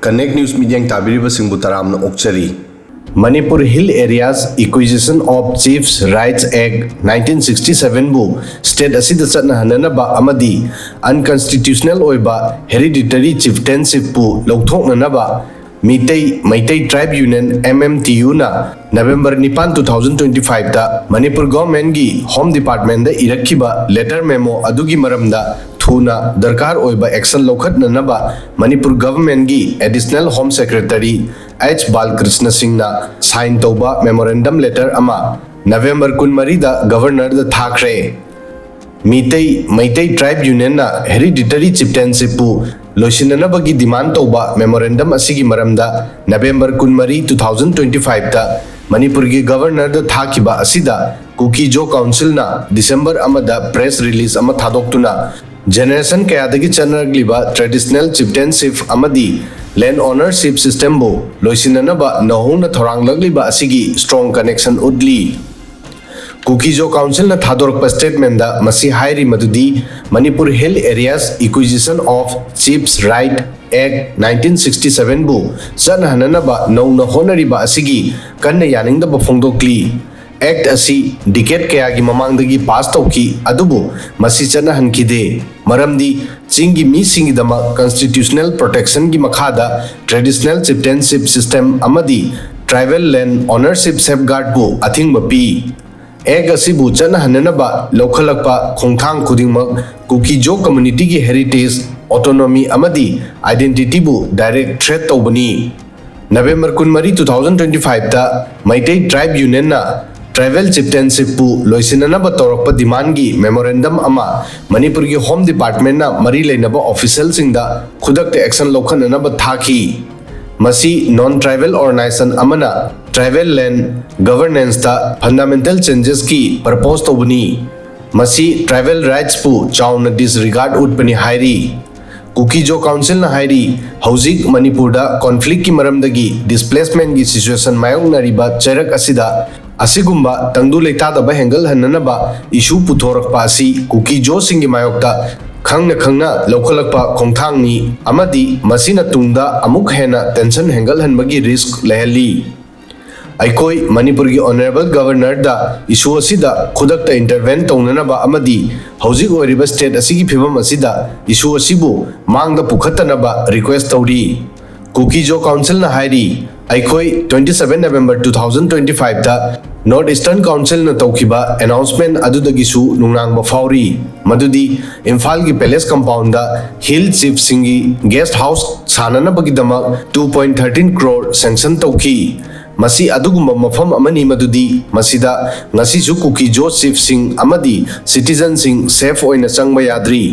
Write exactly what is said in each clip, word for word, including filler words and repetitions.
Connect News ꯃꯤꯠꯌꯦꯡ ꯇꯥꯕꯤꯔꯤꯕꯁꯤꯡꯕꯨ ꯇꯔꯥꯝꯅ ꯑꯣꯛꯆꯔꯤ꯫ Manipur Hill Areas Acquisition of Chiefs Rights Act nineteen sixty seven ꯕꯨ state ꯑꯁꯤꯗ ꯆꯠꯅꯍꯟꯅꯅꯕ ꯑꯃꯗꯤ unconstitutional ꯑꯣꯏꯕ hereditary chieftainship ꯄꯨ ꯂꯧꯊꯣꯛꯅꯅꯕ Meitei, Meitei Tribe Union, M M T U ꯅ November ꯅꯤꯄꯥꯟ, two thousand twenty five ꯇ ꯃꯅꯤꯄꯨꯔ government ꯀꯤ Home Department ꯇ ꯏꯔꯛꯈꯤꯕ letter memo ꯑꯗꯨꯒꯤ ꯃꯔꯝꯗ ꯊꯨꯅ ꯗꯔꯀꯥꯔ ꯑꯣꯏꯕ action ꯂꯧꯈꯠꯅꯅꯕ ꯃꯅꯤꯄꯨꯔ government ꯀꯤ Additional Home Secretary H ꯕꯥꯂꯀ꯭ꯔꯤꯁꯅ ꯁꯤꯡꯅ sign ꯇꯧꯕ memorandum letter ꯑꯃ November ꯀꯨꯟꯃꯔꯤꯗ Governor ꯗ ꯊꯥꯈ꯭ꯔꯦ꯫ ꯃꯤꯇꯩ, Meitei Tribe Union ꯅ hereditary chieftainship ꯄꯨ ꯂꯣꯏꯁꯤꯟꯅꯅꯕꯒꯤ demand ꯇꯧꯕ memorandum ꯑꯁꯤꯒꯤ ꯃꯔꯝꯗ November ꯀꯨꯟꯃꯔꯤ, two thousand twenty five ꯇ ꯃꯅꯤꯄꯨꯔꯒꯤ Governor ꯗ ꯊꯥꯈꯤꯕ ꯑꯁꯤꯗ Kuki-Zo Council ꯅ December ꯑꯃꯗ press release ꯑꯃ ꯊꯥꯗꯣꯛꯇꯨꯅ generation ꯀꯌꯥꯗꯒꯤ ꯆꯠꯅꯔꯛꯂꯤꯕ traditional chieftainship ꯑꯃꯗꯤ land ownership system ꯕꯨ ꯂꯣꯏꯁꯤꯟꯅꯅꯕ ꯅꯧꯍꯧꯅ ꯊꯧꯔꯥꯡꯂꯛꯂꯤꯕ ꯑꯁꯤꯒꯤ strong connection ꯎꯠꯂꯤ꯫ Kuki-Zo Council ꯅ ꯊꯥꯗꯣꯔꯛꯄ statement ꯇ ꯃꯁꯤ ꯍꯥꯏꯔꯤ ꯃꯗꯨꯗꯤ Manipur Hill Areas Acquisition of Chiefs Right Act nineteen sixty seven ꯕꯨ ꯆꯠꯅꯍꯟꯅꯅꯕ ꯅꯧꯅ ꯍꯣꯠꯅꯔꯤꯕ ꯑꯁꯤꯒꯤ ꯀꯟꯅ ꯌꯥꯅꯤꯡꯗꯕ ꯐꯣꯡꯗꯣꯛꯂꯤ꯫ Act ꯑꯁꯤ decade ꯀꯌꯥꯒꯤ ꯃꯃꯥꯡꯗꯒꯤ pass ꯇꯧꯈꯤ, ꯑꯗꯨꯕꯨ ꯃꯁꯤ ꯆꯠꯅꯍꯟꯈꯤꯗꯦ꯫ ꯃꯔꯝꯗꯤ ꯆꯤꯡꯒꯤ ꯃꯤꯁꯤꯡꯒꯤꯗꯃꯛ constitutional protection ꯒꯤ ꯃꯈꯥꯗ traditional chieftainship system ꯑꯃꯗꯤ tribal land ownership safeguard ꯄꯨ ꯑꯊꯤꯡꯕ ꯄꯤ꯫ Act ꯑꯁꯤꯕꯨ ꯆꯠꯅꯍꯟꯅꯅꯕ ꯂꯧꯈꯠꯂꯛꯄ ꯈꯣꯡꯊꯥꯡ ꯈꯨꯗꯤꯡꯃꯛ Kuki-Zo community ꯒꯤ heritage, autonomy ꯑꯃꯗꯤ identity ꯕꯨ direct threat ꯇꯧꯕꯅꯤ꯫ November ꯀꯨꯟꯃꯔꯤ, two thousand twenty five ꯇ Meitei Tribe Union ꯅ tribal chieftainship ꯄꯨ ꯂꯣꯏꯁꯤꯟꯅꯅꯕ ꯇꯧꯔꯛꯄ demand ꯒꯤ memorandum ꯑꯃ ꯃꯅꯤꯄꯨꯔꯒꯤ Home Department ꯅ ꯃꯔꯤ ꯂꯩꯅꯕ official ꯁꯤꯡꯗ ꯈꯨꯗꯛꯇ action ꯂꯧꯈꯠꯅꯅꯕ ꯊꯥꯈꯤ꯫ ꯃꯁꯤ non tribal organization ꯑꯃꯅ tribal land governance ꯇ fundamental changes ꯀꯤ propose ꯇꯧꯕꯅꯤ꯫ ꯃꯁꯤ tribal rights ꯄꯨ ꯆꯥꯎꯅ disregard ꯎꯠꯄꯅꯤ ꯍꯥꯏꯔꯤ꯫ Kuki-Zo Council ꯅ ꯍꯥꯏꯔꯤ, ꯍꯧꯖꯤꯛ ꯃꯅꯤꯄꯨꯔꯗ conflict ꯀꯤ ꯃꯔꯝꯗꯒꯤ displacement ꯀꯤ situation ꯃꯥꯌꯣꯛꯅꯔꯤꯕ ꯆꯩꯔꯛ ꯑꯁꯤꯗ ꯑꯁꯤꯒꯨꯝꯕ ꯇꯪꯗꯨ ꯂꯩꯇꯥꯗꯕ ꯍꯦꯟꯒꯠꯍꯟꯅꯅꯕ issue ꯄꯨꯊꯣꯔꯛꯄ ꯑꯁꯤ Kuki-Zo ꯁꯤꯡꯒꯤ ꯃꯥꯌꯣꯛꯇ ꯈꯪꯅ ꯈꯪꯅ ꯂꯧꯈꯠꯂꯛꯄ ꯈꯣꯡꯊꯥꯡꯅꯤ ꯑꯃꯗꯤ ꯃꯁꯤꯅ ꯇꯨꯡꯗ ꯑꯃꯨꯛ ꯍꯦꯟꯅ ꯇꯦꯟꯁꯟ ꯍꯦꯟꯒꯠꯍꯟꯕꯒꯤ ꯔꯤꯁ꯭ꯛ ꯂꯩꯍꯜꯂꯤ꯫ ꯑꯩꯈꯣꯏ ꯃꯅꯤꯄꯨꯔꯒꯤ ꯑꯣꯅꯔꯦꯕꯜ ꯒꯕꯔꯅꯔꯗ ꯏꯁꯨ ꯑꯁꯤꯗ ꯈꯨꯗꯛꯇ ꯏꯟꯇꯔꯚꯦꯟ ꯇꯧꯅꯅꯕ ꯑꯃꯗꯤ ꯍꯧꯖꯤꯛ ꯑꯣꯏꯔꯤꯕ ꯁ꯭ꯇꯦꯠ ꯑꯁꯤꯒꯤ ꯐꯤꯕꯝ ꯑꯁꯤꯗ ꯏꯁꯨ ꯑꯁꯤꯕꯨ ꯃꯥꯡꯗ ꯄꯨꯈꯠꯇꯅꯕ ꯔꯤꯀ꯭ꯋꯦꯁ꯭ꯠ ꯇꯧꯔꯤ꯫ ꯀꯨꯀꯤꯖꯣ ꯀꯥꯎꯟꯁꯤꯜꯅ ꯍꯥꯏꯔꯤ, ꯑꯩꯈꯣꯏ twenty seven November two thousand twenty five the north eastern ꯀꯥꯎꯟꯁꯤꯜꯅ ꯇꯧꯈꯤꯕ ꯑꯦꯅꯥꯎꯟꯁꯃꯦꯟꯠ ꯑꯗꯨꯗꯒꯤꯁꯨ ꯅꯨꯡꯅꯥꯡꯕ ꯐꯥꯎꯔꯤ ꯃꯗꯨꯗꯤ ꯏꯝꯐꯥꯜꯒꯤ ꯄꯦꯂꯦꯁ ꯀꯝꯄꯥꯎꯟꯗ ꯍꯤꯜ ꯆꯤꯐꯁꯤꯡꯒꯤ ꯒꯦꯁ꯭ꯠ ꯍꯥꯎꯁ ꯁꯥꯅꯅꯕꯒꯤꯗꯃꯛ two point thirteen crore sanction ꯇꯧꯈꯤ꯫ ꯃꯁꯤ ꯑꯗꯨꯒꯨꯝꯕ ꯃꯐꯝ ꯑꯃꯅꯤ ꯃꯗꯨꯗꯤ ꯃꯁꯤꯗ ꯉꯁꯤꯁꯨ ꯀꯨꯀꯤꯖꯣ ꯆꯤꯐꯁꯤꯡ ꯑꯃꯗꯤ ꯁꯤꯇꯤꯖꯟꯁꯤꯡ ꯁꯦꯐ ꯑꯣꯏꯅ ꯆꯪꯕ ꯌꯥꯗ꯭ꯔꯤ꯫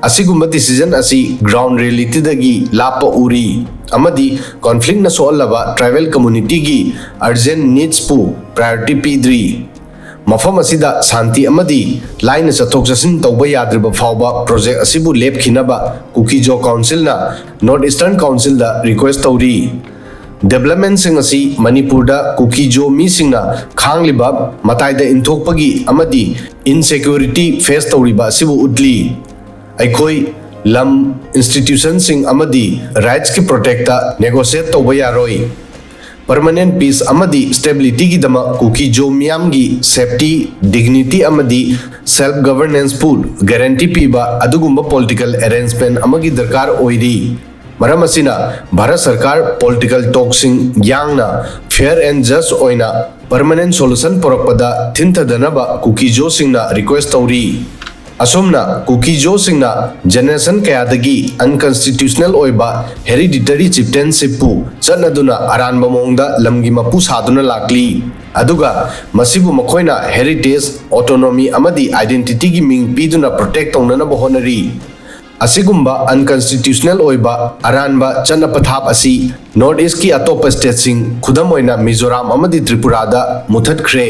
ꯑꯁꯤꯒꯨꯝꯕ ꯗꯤꯁꯤꯖꯟ ꯑꯁꯤ ꯒ꯭ꯔꯥꯎꯟꯗ ꯔꯤꯌꯦꯂꯤꯇꯤꯗꯒꯤ ꯂꯥꯞꯄ ꯎꯔꯤ ꯑꯃꯗꯤ ꯀꯣꯟꯐ꯭ꯂꯤꯛꯅ ꯁꯣꯛꯍꯜꯂꯕ ꯇ꯭ꯔꯥꯏꯕꯦꯜ ꯀꯝꯃ꯭ꯌꯨꯅꯤꯇꯤꯒꯤ ꯑꯔꯖꯦꯟꯠ ꯅꯤꯗꯁꯄꯨ ꯄ꯭ꯔꯥꯏꯑꯣꯔꯤꯇꯤ ꯄꯤꯗ꯭ꯔꯤ꯫ ꯃꯐꯝ ꯑꯁꯤꯗ ꯁꯥꯟꯇꯤ ꯑꯃꯗꯤ ꯂꯥꯏꯅ ꯆꯠꯊꯣꯛ ꯆꯠꯁꯤꯟ ꯇꯧꯕ ꯌꯥꯗ꯭ꯔꯤꯕ ꯐꯥꯎꯕ ꯄ꯭ꯔꯣꯖꯦꯛ ꯑꯁꯤꯕꯨ ꯂꯦꯞꯈꯤꯅꯕ ꯀꯨꯀꯤꯖꯣ ꯀꯥꯎꯟꯁꯤꯜꯅ ꯅꯣꯔꯠ ꯏꯁ꯭ꯇꯔꯟ ꯀꯥꯎꯟꯁꯤꯜꯗ ꯔꯤꯀ꯭ꯋꯦꯁ꯭ꯠ ꯇꯧꯔꯤ꯫ ꯗꯦꯕꯂꯞꯃꯦꯟꯠꯁꯤꯡ ꯑꯁꯤ ꯃꯅꯤꯄꯨꯔꯗ ꯀꯨꯀꯤꯖꯣ ꯃꯤꯁꯤꯡꯅ ꯈꯥꯡꯂꯤꯕ ꯃꯇꯥꯏꯗ ꯏꯟꯊꯣꯛꯄꯒꯤ ꯑꯃꯗꯤ ꯏꯟꯁꯦꯀ꯭ꯌꯨꯔꯤꯇꯤ ꯐꯦꯁ ꯇꯧꯔꯤꯕ ꯑꯁꯤꯕꯨ ꯎꯠꯂꯤ꯫ ꯑꯩꯈꯣꯏ ꯂꯝ, ꯏꯟꯁꯇꯤꯇ꯭ꯌꯨꯁꯟꯁꯤꯡ ꯑꯃꯗꯤ ꯔꯥꯏꯠꯁꯀꯤ ꯄ꯭ꯔꯣꯇꯦꯛꯇ ꯅꯦꯒꯣꯁꯤꯌꯦꯠ ꯇꯧꯕ ꯌꯥꯔꯣꯏ꯫ ꯄꯔꯃꯅꯦꯟꯠ ꯄꯤꯁ ꯑꯃꯗꯤ ꯁ꯭ꯇꯦꯕꯤꯂꯤꯇꯤꯒꯤꯗꯃꯛ ꯀꯨꯀꯤꯖꯣ ꯃꯤꯌꯥꯝꯒꯤ ꯁꯦꯐꯇꯤ, ꯗꯤꯒꯅꯤꯇꯤ ꯑꯃꯗꯤ ꯁꯦꯜꯐ ꯒꯕꯔꯅꯦꯟꯁꯄꯨ ꯒꯦꯔꯦꯟꯇꯤ ꯄꯤꯕ ꯑꯗꯨꯒꯨꯝꯕ ꯄꯣꯂꯤꯇꯤꯀꯦꯜ ꯑꯦꯔꯦꯟꯖꯃꯦꯟꯠ ꯑꯃꯒꯤ ꯗꯔꯀꯥꯔ ꯑꯣꯏꯔꯤ꯫ ꯃꯔꯝ ꯑꯁꯤꯅ ꯚꯥꯔꯠ ꯁꯔꯀꯥꯔ ꯄꯣꯂꯤꯇꯤꯀꯦꯜ ꯇꯣꯛꯁꯤꯡ ꯌꯥꯡꯅ ꯐꯦꯌꯔ ꯑꯦꯟꯗ ꯖꯁ ꯑꯣꯏꯅ ꯄꯔꯃꯅꯦꯟꯠ ꯁꯣꯂꯨꯁꯟ ꯄꯨꯔꯛꯄꯗ ꯊꯤꯟꯊꯗꯅꯕ ꯀꯨꯀꯤꯖꯣꯁꯤꯡꯅ ꯔꯤꯀ꯭ꯋꯦꯁ꯭ꯠ ꯇꯧꯔꯤ꯫ ꯑꯁꯨꯝꯅ ꯀꯨꯀꯤꯖꯣꯁꯤꯡꯅ ꯖꯦꯅꯦꯔꯦꯁꯟ ꯀꯌꯥꯗꯒꯤ ꯑꯟꯀꯟꯁꯇꯤꯇ꯭ꯌꯨꯁꯅꯦꯜ ꯑꯣꯏꯕ ꯍꯦꯔꯤꯗꯤꯇꯔꯤ ꯆꯤꯐꯇꯦꯟꯁꯤꯞꯄꯨ ꯆꯠꯅꯗꯨꯅ ꯑꯔꯥꯟꯕ ꯃꯑꯣꯡꯗ ꯂꯝꯒꯤ ꯃꯄꯨ ꯁꯥꯗꯨꯅ ꯂꯥꯛꯂꯤ꯫ ꯑꯗꯨꯒ ꯃꯁꯤꯕꯨ ꯃꯈꯣꯏꯅ ꯍꯦꯔꯤꯇꯦꯖ, ꯑꯣꯇꯣꯅꯣꯃꯤ ꯑꯃꯗꯤ ꯑꯥꯏꯗꯦꯟꯇꯤꯇꯤꯒꯤ ꯃꯤꯡ ꯄꯤꯗꯨꯅ ꯄ꯭ꯔꯣꯇꯦꯛ ꯇꯧꯅꯅꯕ ꯍꯣꯠꯅꯔꯤ꯫ ꯑꯁꯤꯒꯨꯝꯕ ꯑꯟꯀꯟꯁꯇꯤꯇ꯭ꯌꯨꯁꯅꯦꯜ ꯑꯣꯏꯕ ꯑꯔꯥꯟꯕ ꯆꯠꯅ ꯄꯊꯥꯞ ꯑꯁꯤ ꯅꯣꯔꯠ ꯏꯁ꯭ꯠꯀꯤ ꯑꯇꯣꯞꯄ ꯁ꯭ꯇꯦꯠꯁꯤꯡ, ꯈꯨꯗꯝ ꯑꯣꯏꯅ ꯃꯤꯖꯣꯔꯥꯝ ꯑꯃꯗꯤ ꯇ꯭ꯔꯤꯄꯨꯔꯥꯗ ꯃꯨꯊꯠꯈ꯭ꯔꯦ꯫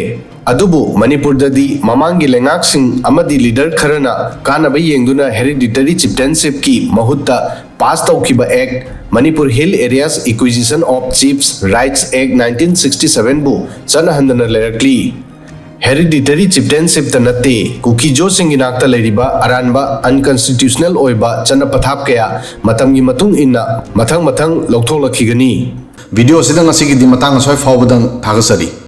ꯑꯗꯨꯕꯨ ꯃꯅꯤꯄꯨꯔꯗꯗꯤ ꯃꯃꯥꯡꯒꯤ ꯂꯩꯉꯥꯛꯁꯤꯡ ꯑꯃꯗꯤ ꯂꯤꯗꯔ ꯈꯔꯅ ꯀꯥꯟꯅꯕ ꯌꯦꯡꯗꯨꯅ ꯍꯦꯔꯤꯗꯤꯇꯔꯤ ꯆꯤꯐꯇꯦꯟꯁꯤꯞꯀꯤ ꯃꯍꯨꯠꯇ ꯄꯥꯁ ꯇꯧꯈꯤꯕ act, Manipur hill areas acquisition of chiefs rights act nineteen sixty seven ꯕꯨ ꯆꯠꯅꯍꯟꯗꯅ ꯂꯩꯔꯛꯂꯤ꯫ Hereditary chieftainshipꯇ ꯅꯠꯇꯦ, ꯀꯨꯀꯤꯖꯣꯁꯤꯡꯒꯤ ꯅꯥꯛꯇ ꯂꯩꯔꯤꯕ ꯑꯔꯥꯟꯕ unconstitutional ꯑꯣꯏꯕ ꯆꯠꯅ ꯄꯊꯥꯞ ꯀꯌꯥ ꯃꯇꯝꯒꯤ ꯃꯇꯨꯡ ꯏꯟꯅ ꯃꯊꯪ ꯃꯊꯪ ꯂꯧꯊꯣꯛꯂꯛꯈꯤꯒꯅꯤ꯫ Video ꯑꯁꯤꯗ ꯉꯁꯤꯒꯤꯗꯤ ꯃꯇꯥꯡ ꯑꯁ꯭ꯋꯥꯏ ꯐꯥꯎꯕꯗꯪ ꯊꯥꯒꯠꯆꯔꯤ꯫